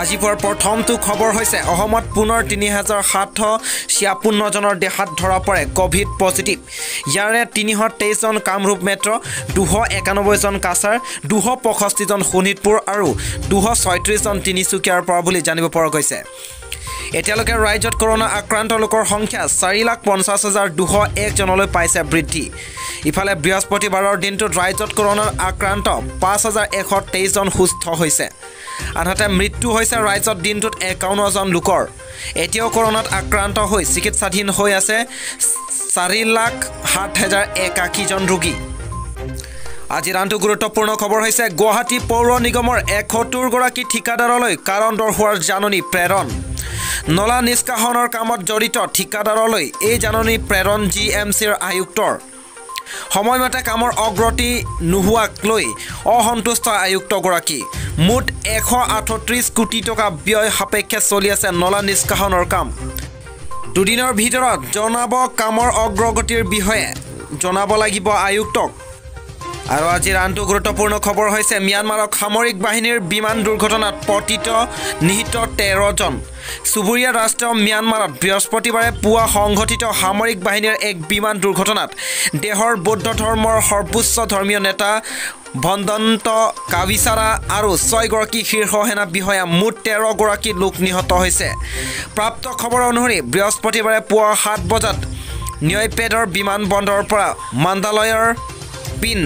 আজি পুৱাৰ প্ৰথমটো খবৰ হৈছে অসমত পুনৰ ৩৭৫৬ জনৰ দেহাত ধৰা পৰে ক'ভিড পজিটিভ। ইয়াৰে ৩২৩ জন কামৰূপ মেট্ৰ', ২৯১ জন কাছাৰ, ২৬৫ জন শোণিতপুৰ আৰু ২৩৬ জন তিনিচুকীয়াৰ পৰা বুলি জানিব পৰা গৈছে। এতিয়ালৈকে ৰাজ্যত কৰোনা আক্ৰান্ত লোকৰ সংখ্যা ৪,৫০,২০১ জনলৈ পাইছে বৃদ্ধি। ইফালে বৃহস্পতিবাৰৰ দিনটোত ৰাজ্যত কৰোনাৰ আক্ৰান্ত ৫,১২৩ জন সুস্থ হৈছে। আনহাতে মৃত্যু হৈছে ৰাজ্যত দিনটোত ৫১ জন লোকৰ। এতিয়াও কৰোনাত আক্ৰান্ত হৈ চিকিৎসাধীন হৈ আছে ৪,০৭,০৮১ জন ৰোগী। আজিৰ আনটো গুৰুত্বপূৰ্ণ খবৰ হৈছে গুৱাহাটী পৌৰ নিগমৰ ৭১ গৰাকী ঠিকাদাৰলৈ কাৰণ দৰ্শোৱাৰ জাননী প্ৰেৰণ। নলা নিষ্কাশনৰ কামত জড়িত ঠিকাদাৰলৈ এই জাননী প্ৰেৰণ জিএমচিৰ আয়ুক্তৰ। সময়মতে কামৰ অগ্ৰগতি নোহোৱাক লৈ অসন্তুষ্ট আয়ুক্তগৰাকী। মুঠ ১৩৮ কোটি টকা ব্যয় সাপেক্ষে চলি আছে নলা নিষ্কাশনৰ কাম। দুদিনৰ ভিতৰত জনাব কামৰ অগ্ৰগতিৰ বিষয়ে জনাব লাগিব আয়ুক্তক। আৰু আজিৰ আনটো গুৰুত্বপূৰ্ণ খবৰ হৈছে ম্যানমাৰত সামৰিক বাহিনীৰ বিমান দুৰ্ঘটনাত পতিত নিহত ১৩ জন। চুবুৰীয়া ৰাষ্ট্ৰ ম্যানমাৰত বৃহস্পতিবাৰে পুৱা সংঘটিত সামৰিক বাহিনীৰ এক বিমান দুৰ্ঘটনাত দেশৰ বৌদ্ধ ধৰ্মৰ সৰ্বোচ্চ ধৰ্মীয় নেতা ভদন্ত কাবিচাৰা আৰু ছয়গৰাকী শীৰ্ষ সেনা বিষয়া, মুঠ ১৩ গৰাকী লোক নিহত হৈছে। প্ৰাপ্ত খবৰ অনুসৰি বৃহস্পতিবাৰে পুৱা ৭ বজাত ন্যয়পেডৰ বিমান বন্দৰৰ পৰা মান্দালয়ৰ পিন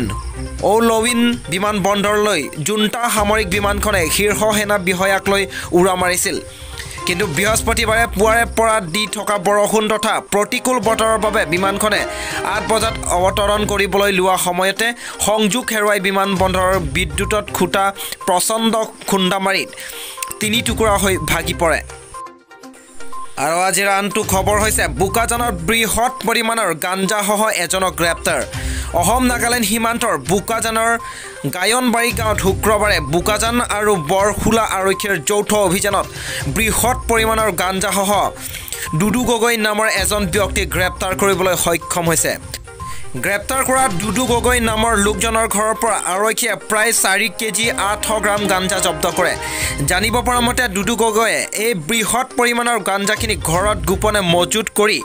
ঔলৱিন বিমান বন্দৰলৈ জুন্টা সামৰিক বিমানখনে শীৰ্ষ সেনা বিষয়াক লৈ উৰা মাৰিছিল। কিন্তু বৃহস্পতিবাৰে পুৱাৰে পৰা দি থকা বৰষুণ তথা প্ৰতিকূল বতৰৰ বাবে বিমানখনে ৮ বজাত অৱতৰণ কৰিবলৈ লোৱা সময়তে সংযোগ হেৰুৱাই বিমান বন্দৰৰ বিদ্যুতৰ খুঁটাত প্ৰচণ্ড খুন্দা মাৰি তিনি টুকুৰা হৈ ভাগি পৰে। আৰু আজিৰ আনটো খবৰ হৈছে বোকাজানত বৃহৎ পৰিমাণৰ গাঞ্জাসহ এজনক গ্ৰেপ্তাৰ। অসম নাগালেণ্ড সীমান্তৰ বোকাজানৰ গায়নবাৰী গাঁৱত শুক্ৰবাৰে বোকাজান আৰু বৰখোলা আৰক্ষীৰ যৌথ অভিযানত বৃহৎ পৰিমাণৰ গাঞ্জাসহ দুদু গগৈ নামৰ এজন ব্যক্তিক গ্ৰেপ্তাৰ কৰিবলৈ সক্ষম হৈছে। গ্ৰেপ্তাৰ কৰা দুদু গগৈ নামৰ লোকজনৰ ঘৰৰ পৰা আৰক্ষীয়ে প্ৰায় ৪ কেজি ৮০০ গ্ৰাম গাঞ্জা জব্দ কৰে। জানিব পৰা মতে দুদু গগৈয়ে এই বৃহৎ পৰিমাণৰ গাঞ্জাখিনি ঘৰত গোপনে মজুত কৰি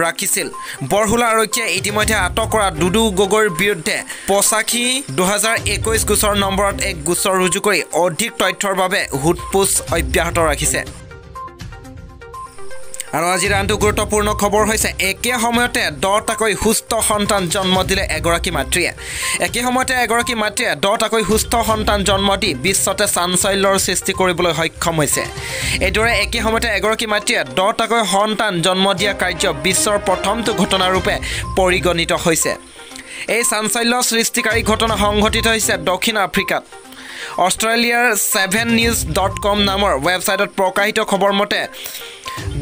ৰাখিছিল। বৰহোলা আৰক্ষীয়ে ইতিমধ্যে আটক কৰা দুদু গগৈৰ বিৰুদ্ধে ৮৫/২০২১ গোচৰ নম্বৰত এক গোচৰ ৰুজু কৰি অধিক তথ্যৰ বাবে সোধপোছ অব্যাহত ৰাখিছে। আৰু আজিৰ আনটো গুৰুত্বপূৰ্ণ খবৰ হৈছে একে সময়তে ১০টাকৈ সুস্থ সন্তান জন্ম দিলে এগৰাকী মাতৃয়ে। একে সময়তে এগৰাকী মাতৃয়ে ১০টাকৈ সুস্থ সন্তান জন্ম দি বিশ্বতে চাঞ্চল্যৰ সৃষ্টি কৰিবলৈ সক্ষম হৈছে। এইদৰে একে সময়তে এগৰাকী মাতৃয়ে ১০টাকৈ সন্তান জন্ম দিয়া কাৰ্য বিশ্বৰ প্ৰথমটো ঘটনাৰূপে পৰিগণিত হৈছে। এই চাঞ্চল্য সৃষ্টিকাৰী ঘটনা সংঘটিত হৈছে দক্ষিণ আফ্ৰিকাত। অষ্ট্ৰেলিয়াৰ 7news.com নামৰ ৱেবছাইটত প্ৰকাশিত খবৰ মতে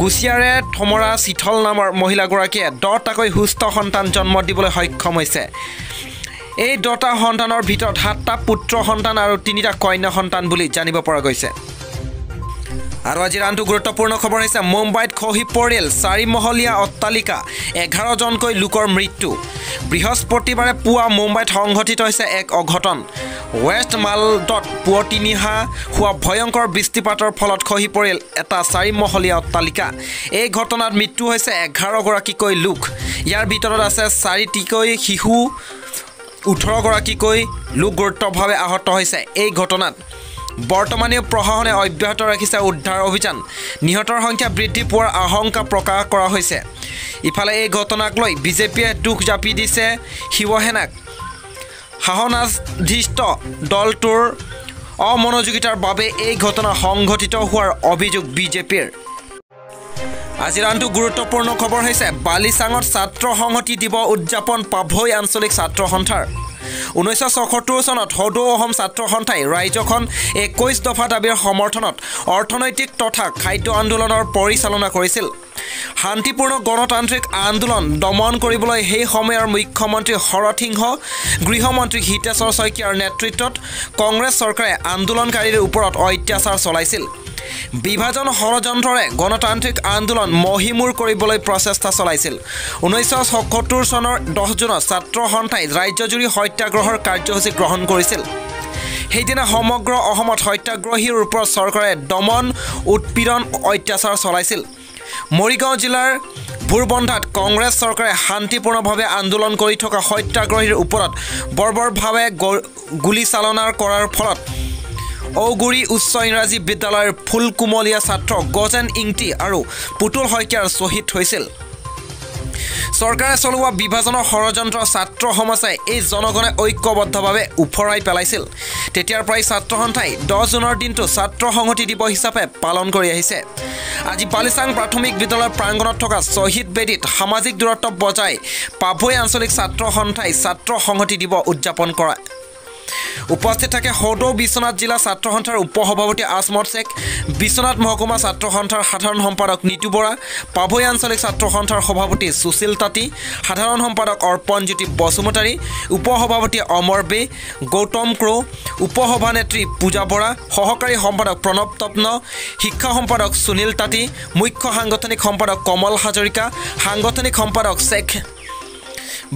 গুচিয়াৰে থমৰা চিথল নামৰ মহিলাগৰাকীয়ে ১০টাকৈ সুস্থ সন্তান জন্ম দিবলৈ সক্ষম হৈছে। এই ১০টা সন্তানৰ ভিতৰত সাতটা পুত্ৰ সন্তান আৰু তিনিটা কন্যা সন্তান বুলি জানিব পৰা গৈছে। আৰু আজিৰ আনটো গুৰুত্বপূৰ্ণ খবৰ হৈছে মুম্বাইত খহি পৰিল চাৰিমহলীয়া অট্টালিকা, ১১ জনকৈ লোকৰ মৃত্যু। বৃহস্পতিবাৰে পুৱা মুম্বাইত সংঘটিত হৈছে এক অঘটন। ৱেষ্ট মালডত পুৱতি নিশা হোৱা ভয়ংকৰ বৃষ্টিপাতৰ ফলত খহি পৰিল এটা চাৰিমহলীয়া অট্টালিকা। এই ঘটনাত মৃত্যু হৈছে ১১ গৰাকীকৈ লোক। ইয়াৰ ভিতৰত আছে চাৰিটিকৈ শিশু। ১৮ গৰাকীকৈ লোক গুৰুতৰভাৱে আহত হৈছে এই ঘটনাত। বৰ্তমানেও প্ৰশাসনে অব্যাহত ৰাখিছে উদ্ধাৰ অভিযান। নিহতৰ সংখ্যা বৃদ্ধি পোৱাৰ আশংকা প্ৰকাশ কৰা হৈছে। ইফালে এই ঘটনাক লৈ বিজেপিয়ে দোষ জাপি দিছে শিৱসেনাক। শাসনাধিষ্ঠ দলটোৰ অমনোযোগিতাৰ বাবে এই ঘটনা সংঘটিত হোৱাৰ অভিযোগ বিজেপিৰ। আজিৰ আনটো গুৰুত্বপূৰ্ণ খবৰ হৈছে বালিচাঙত ছাত্ৰ সংহতি দিৱস উদযাপন পাভৈ আঞ্চলিক ছাত্ৰ সন্থাৰ। ১৯৭৬ চনত সদৌ অসম ছাত্ৰ সন্থাই ৰাজ্যখন ২১ দফা দাবীৰ সমৰ্থনত অৰ্থনৈতিক তথা খাদ্য আন্দোলনৰ পৰিচালনা কৰিছিল। শান্তিপূৰ্ণ গণতান্ত্ৰিক আন্দোলন দমন কৰিবলৈ সেই সময়ৰ মুখ্যমন্ত্ৰী শৰৎ সিংহ, গৃহমন্ত্ৰী হিতেশ্বৰ শইকীয়াৰ নেতৃত্বত কংগ্ৰেছ চৰকাৰে আন্দোলনকাৰীৰ ওপৰত অত্যাচাৰ চলাইছিল। বিভাজন ষড়যন্ত্ৰৰে গণতান্ত্ৰিক আন্দোলন মষিমূৰ কৰিবলৈ প্ৰচেষ্টা চলাইছিল। ১৯৭৬ চনৰ ১০ জুনত ছাত্ৰ সন্থাই ৰাজ্যজুৰি সত্যাগ্ৰহৰ কাৰ্যসূচী গ্ৰহণ কৰিছিল। সেইদিনা সমগ্ৰ অসমত সত্যাগ্ৰহীৰ ওপৰত চৰকাৰে দমন উৎপীড়ন অত্যাচাৰ চলাইছিল। মৰিগাঁও জিলাৰ ভোৰবন্ধাত কংগ্ৰেছ চৰকাৰে শান্তিপূৰ্ণভাৱে আন্দোলন কৰি থকা সত্যাগ্ৰহীৰ ওপৰত বৰ্বৰভাৱে গুলীচালনা কৰাৰ ফলত ঔগুৰি উচ্চ ইংৰাজী বিদ্যালয়ৰ ফুলকুমলীয়া ছাত্ৰ গজেন ইংটি আৰু পুতুল শইকীয়াৰ শ্বহীদ হৈছিল। চৰকাৰে চলোৱা বিভাজনৰ ষড়যন্ত্ৰ ছাত্ৰ সমাজে এই জনগণে ঐক্যবদ্ধভাৱে উফৰাই পেলাইছিল। তেতিয়াৰ পৰাই ছাত্ৰ সন্থাই 10 জুনৰ দিনটো ছাত্ৰ সংহতি দিৱস হিচাপে পালন কৰি আহিছে। আজি বালিচাং প্ৰাথমিক বিদ্যালয়ৰ প্ৰাংগণত থকা শ্বহীদ বেদীত সামাজিক দূৰত্ব বজাই পাভৈ আঞ্চলিক ছাত্ৰ সন্থাই ছাত্ৰ সংহতি দিৱস উদযাপন কৰে। উপস্থিত থাকে সদৌ বিশ্বনাথ জিলা ছাত্ৰ সন্থাৰ উপসভাপতি আজমত শেখ, বিশ্বনাথ মহকুমা ছাত্ৰ সন্থাৰ সাধাৰণ সম্পাদক নিতু বৰা, পাভৈ আঞ্চলিক ছাত্ৰ সন্থাৰ সভাপতি সুশীল তাঁতী, সাধাৰণ সম্পাদক অৰ্পণজ্যোতি বসুমতাৰী, উপসভাপতি অমৰ বে, গৌতম ক্ৰ', উপসভানেত্ৰী পূজা বৰা, সহকাৰী সম্পাদক প্ৰণৱ তপ্ন, শিক্ষা সম্পাদক সুনীল তাঁতী, মুখ্য সাংগঠনিক সম্পাদক কমল হাজৰিকা, সাংগঠনিক সম্পাদক শেখ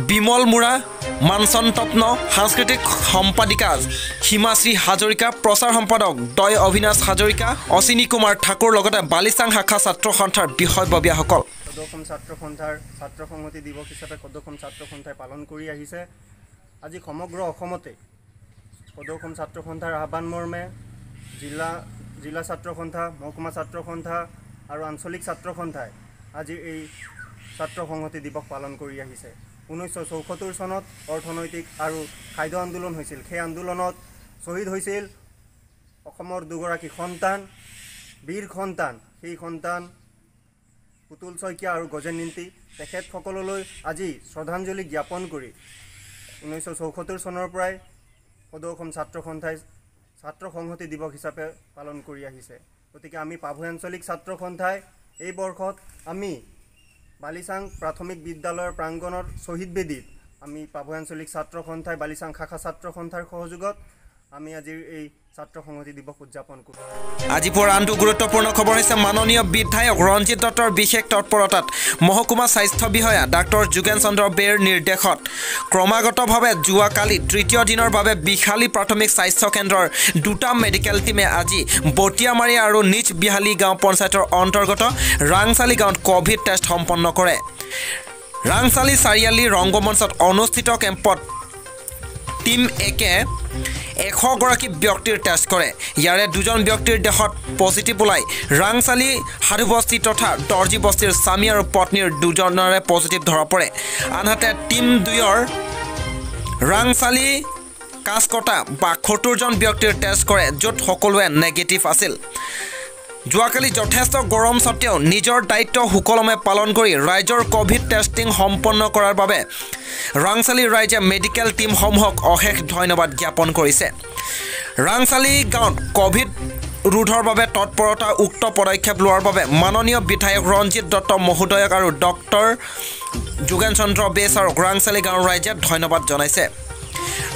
বিমল মুৰা, মানচন তপ্ন, সাংস্কৃতিক সম্পাদিকা হিমাশ্ৰী হাজৰিকা, প্ৰচাৰ সম্পাদক দয় অবিনাশ হাজৰিকা, অশ্বিনী কুমাৰ ঠাকুৰ, লগতে বালিচাং শাখা ছাত্ৰ সন্থাৰ বিষয়ববীয়াসকল। সদৌ অসম ছাত্ৰ সন্থাৰ ছাত্ৰ সংহতি দিৱস হিচাপে সদৌ অসম ছাত্ৰ সন্থাই পালন কৰি আহিছে। আজি সমগ্ৰ অসমতে সদৌ অসম ছাত্ৰ সন্থাৰ আহ্বান মৰ্মে জিলা ছাত্ৰ সন্থা, মহকুমা ছাত্ৰ সন্থা আৰু আঞ্চলিক ছাত্ৰ সন্থাই আজি এই ছাত্ৰ সংহতি দিৱস পালন কৰি আহিছে। 1974 চনত অৰ্থনৈতিক আৰু খাদ্য আন্দোলন হৈছিল। সেই আন্দোলনত শ্বহীদ হৈছিল অসমৰ দুগৰাকী সন্তান, বীৰ সন্তান। সেই সন্তান পুতুল শইকীয়া আৰু গজেন ইংতি। তেখেতসকললৈ আজি শ্ৰদ্ধাঞ্জলি জ্ঞাপন কৰি 1974 চনৰ পৰাই সদৌ অসম ছাত্ৰ সন্থাই ছাত্ৰ সংহতি দিৱস হিচাপে পালন কৰি আহিছে। গতিকে আমি পাভৈ আঞ্চলিক ছাত্ৰ সন্থাই এই বৰ্ষত আমি বালিচাং প্ৰাথমিক বিদ্যালয়ৰ প্ৰাংগণৰ শ্বহীদ বেদীত আমি পাভৈ আঞ্চলিক ছাত্ৰ সন্থাই বালিচাং শাখা ছাত্ৰ সন্থাৰ সহযোগত আমি আজিৰ এই ছাত্ৰ সংহতি দিৱস উদযাপন কৰোঁ। আজি পুৱাৰ আনটো গুৰুত্বপূৰ্ণ খবৰ হৈছে মাননীয় বিধায়ক ৰঞ্জিত দত্তৰ বিশেষ তৎপৰতাত মহকুমা স্বাস্থ্য বিষয়া ডাক্তৰ যোগেন চন্দ্ৰ বেৰ নিৰ্দেশত ক্ৰমাগতভাৱে যোৱাকালি তৃতীয় দিনৰ বাবে বিশালী প্ৰাথমিক স্বাস্থ্য কেন্দ্ৰৰ দুটা মেডিকেল টীমে আজি বটিয়ামাৰী আৰু নিজ বিহালী গাঁও পঞ্চায়তৰ অন্তৰ্গত ৰাংচালি গাঁৱত ক'ভিড টেষ্ট সম্পন্ন কৰে। ৰাংচালি চাৰিআলি ৰংগমঞ্চত অনুষ্ঠিত কেম্পত টীম একে 100গৰাকী ব্যক্তিৰ টেষ্ট কৰে। ইয়াৰে দুজন ব্যক্তিৰ দেহত পজিটিভ ওলাই। ৰাংচালি সাধুবস্তি তথা দৰ্জী বস্তিৰ স্বামী আৰু পত্নীৰ দুজনৰে পজিটিভ ধৰা পৰে। আনহাতে টীম দুইৰ ৰাংচালি কাঁচকটা 72জন ব্যক্তিৰ টেষ্ট কৰে, য'ত সকলোৱে নেগেটিভ আছিল। যোৱাকালি যথেষ্ট গৰম সত্ত্বেও নিজৰ দায়িত্ব সুকলমে পালন কৰি ৰাইজৰ ক'ভিড টেষ্টিং সম্পন্ন কৰাৰ বাবে ৰাংচালি ৰাইজে মেডিকেল টীমসমূহক অশেষ ধন্যবাদ জ্ঞাপন কৰিছে। ৰাংচালি গাঁৱত ক'ভিড ৰোধৰ বাবে তৎপৰতা উক্ত পদক্ষেপ লোৱাৰ বাবে মাননীয় বিধায়ক ৰঞ্জিত দত্ত মহোদয়ক আৰু ডক্টৰ যোগেন চন্দ্ৰ বে ছাৰক ৰাংচালি গাঁৱৰ ৰাইজে ধন্যবাদ জনাইছে।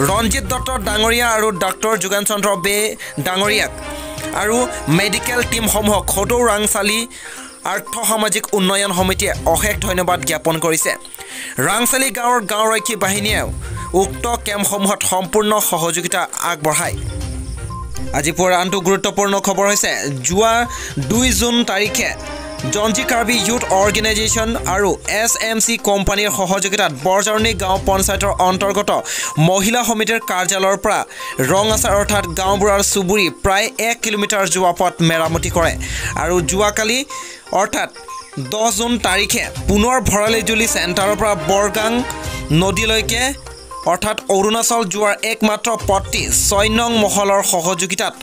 ৰঞ্জিত দত্ত ডাঙৰীয়া আৰু ডক্টৰ যোগেন চন্দ্ৰ বে ডাঙৰীয়াক আৰু মেডিকেল টীমসমূহক সদৌ ৰাংচালি আৰ্থসামাজিক উন্নয়ন সমিতিয়ে অশেষ ধন্যবাদ জ্ঞাপন কৰিছে। ৰাংচালি গাঁৱৰ গাঁওৰক্ষী বাহিনীয়ে উক্ত কেম্পসমূহত সম্পূৰ্ণ সহযোগিতা আগবঢ়ায়। আজি পুৱাৰ আনটো গুৰুত্বপূৰ্ণ খবৰ হৈছে যোৱা 2 জুন তাৰিখে জঞ্জি কাৰ্বি ইউথ অৰ্গেনাইজেশ্যন আৰু এছ এম চি কোম্পানীৰ সহযোগিতাত বৰজাৰণী গাঁও পঞ্চায়তৰ অন্তৰ্গত মহিলা সমিতিৰ কাৰ্যালয়ৰ পৰা ৰঙাচাৰ অৰ্থাৎ গাঁওবুঢ়াৰ চুবুৰী প্ৰায় 1 কিলোমিটাৰ যোৱা পথ মেৰামতি কৰে আৰু যোৱাকালি অৰ্থাৎ 10 জুন তাৰিখে পুনৰ ভৰালীজুলি চেণ্টাৰৰ পৰা বৰগাং নদীলৈকে অৰ্থাৎ অৰুণাচল যোৱাৰ একমাত্ৰ পথটি 6 নং মহলৰ সহযোগিতাত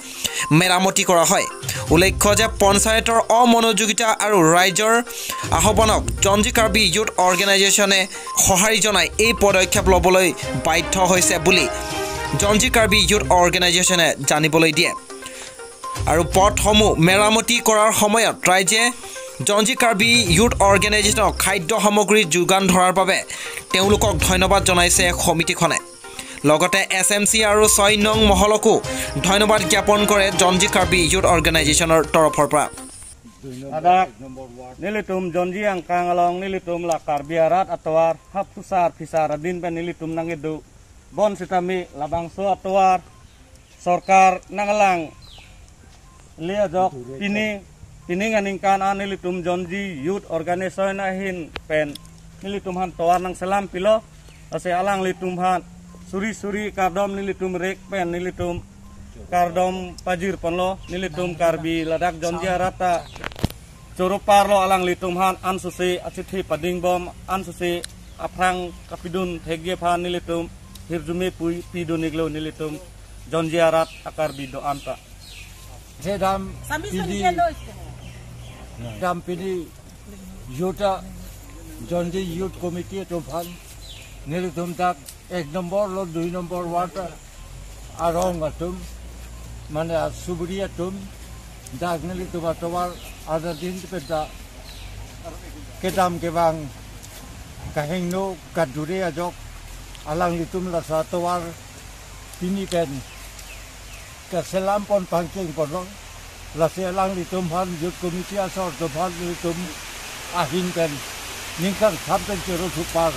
মেৰামতি কৰা হয়। উল্লেখ্য যে পঞ্চায়তৰ অমনোযোগিতা আৰু ৰাইজৰ আহ্বানক জঞ্জি কাৰ্বি ইউথ অৰ্গেনাইজেশ্যনে সঁহাৰি জনাই এই পদক্ষেপ ল'বলৈ বাধ্য হৈছে বুলি জঞ্জি কাৰ্বি ইউথ অৰ্গেনাইজেশ্যনে জানিবলৈ দিয়ে। আৰু পথসমূহ মেৰামতি কৰাৰ সময়ত ৰাইজে জঞ্জি কাৰ্বি ইউথ অৰ্গেনাইজেশ্যনক খাদ্য সামগ্ৰী যোগান ধৰাৰ বাবে তেওঁলোকক ধন্যবাদ জনাইছে সমিতিখনে। লগতে এছ এম চি আৰু 6 নং মহলকো ধন্যবাদ জ্ঞাপন কৰে জঞ্জি কাৰ্বি ইউথ অৰ্গেনাইজেশ্যনৰ তৰফৰ পৰা। Nilitum jonji ang kangalong nilitum la karbiarat atwar hapusar fisar din pe nilitum nangidu bon sitami labangso atwar Sarkar nangalang lia jok pini pini nganingkan an nilitum Jonji Youth Organization ahin pen nilitum han toar nang selam pilo ase alang litum han suri-suri kardom nilitum rek pen nilitum kardom pajir ponlo nilitum karbi ladak Jonji arata coro parlo alang litum han ansusi achithi pading bom ansusi aprang kapidun thegye phan nilitum hirjumi pui pidun iglo nilitum Jonji arat akar bido anta Dam pidi dam pidi yota Jonji Youth Committee to phan nilitum tak 1 number lo 2 number ward arong atum mane suburi atum dak nilitum atowar ada din peda kedam kebang kahengno kadure ajok alang litum la satowar pini pen kaselam pon pangking pon la selang litum han Youth Committee asor to phan litum ahin pen ningkang thap pen chero thupar.